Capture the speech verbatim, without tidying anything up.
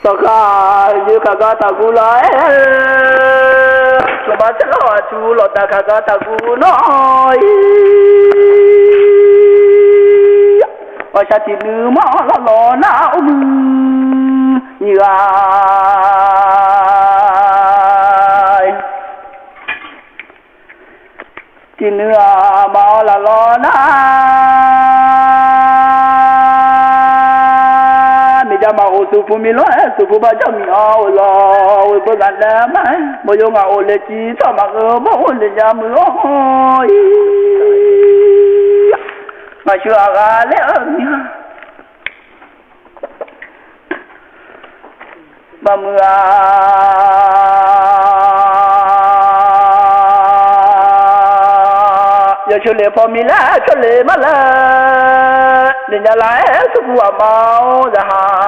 Tawqkaq yoeq kaq gar taqguv laf-aer, smqma tsaerlawr aqtsu lawqdaq kaq gar taqguv nawr-ir, ghawqshaq tiqnuiv manr lawrlawq nar-awr muiq nyiq ghaq tiqnuiv-aq maqawq laf lawr nar, miqjav maqghof suqpu miq lawr-aer suqpu bar jawr miq-anr ghof lawq ghoe beu ngaq nae mar-aer mawq yo ngaq ghof le civ tsawrhaq maqngeur mawr ghof le nya muiq-awr-ir, ngaqshoe aqghaq laer-eu mir-a. Maqmuiq-a. Yawshoe le paw mi laer tsawrle mar laer, noeqnya laf-aer smrkuv aqma-or zaqhaq